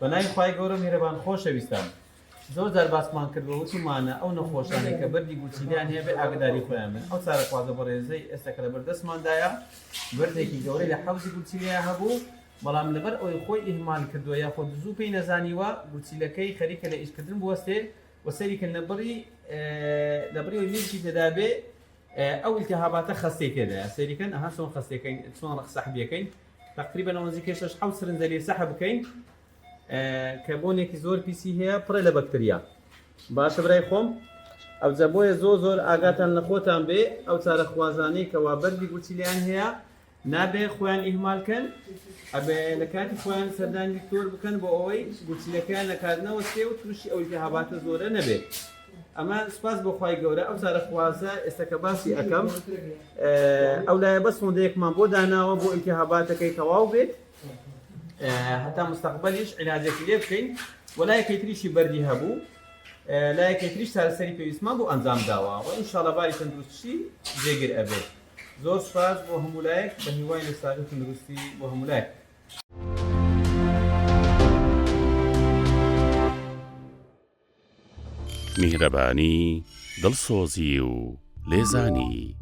بە ناوی خوای گەورە میهرەبان خۆشەویستان زۆر جار باسمان کردووە وتومانە ئەو نەخۆشانەی کە بەردی گورچیلیان هەیە بێ ئاگداری خۆیان بن ئەو چارەخوازە بەڕێزەی ئێستا کە لەبەر دەستماندایە بەردێکی گەورەی لە حەوزی گورچیلەیا هەبوو بەڵام لەبەر ئەوەی خۆی ئیهمال کردووە یاخود زوو پێی نەزانیوە گورچیلەکەی خەریکە لە ئیشکردن بوەستێ و سەیری کە لەبڕی لەبڕی ئەوەی میزی تێدابێ ئەو التهاباتە خەستەی تێدایە سەیریکەن ئەها چۆن خەستەکەین چۆن ڕق سەحبیەکەین تقریبا ئەوە نزیکەی شەش حەوت سرنجە لێ سەحب بکەین کە بۆنێکی زۆر پیسی هەیە پڕێ لە بەکتریا باشە برای خۆم ئەوجا بۆیە زۆر زۆر ئاگاتان لە خۆتان بێ ئەو چارەخوازانەی کەوا بەردی گورچیلیان هەیە نابێ خۆیان ئیهمال کەن ئەبێ لە کاتی خۆیان سەردانی دکتۆر بکەن بۆ ئەوەی گورچیلەکەیان لە کار نەوەستێ و تووشی ئەو التهاباتە زۆرە نەبێت ئەمە سوپاس بۆ خوای گەورە ئەو چارەخوازە ئێستا کە باسی ئەەکەم ئەو لایە بەس هۆندەیەکمان بۆ داناوە بۆ التهاباتەکەی تەواو بێت هەتا مستەقبەلیش عیلاجێکی لێ بکەین و لایەکەی تریشی بەردی هەبوو لایەکەی تریش چارەسەری پێویستمان بۆ ئەنجام داوە و ئینشاءاللە باری تەندروستیشی جێگر ئەبێت زۆر سوپاس بۆ هەموو لایەک بە هیوای لەساغی و تەندروستی بۆ هەموو لایەک. میهرەبانی، دڵسۆزی و لێزانی.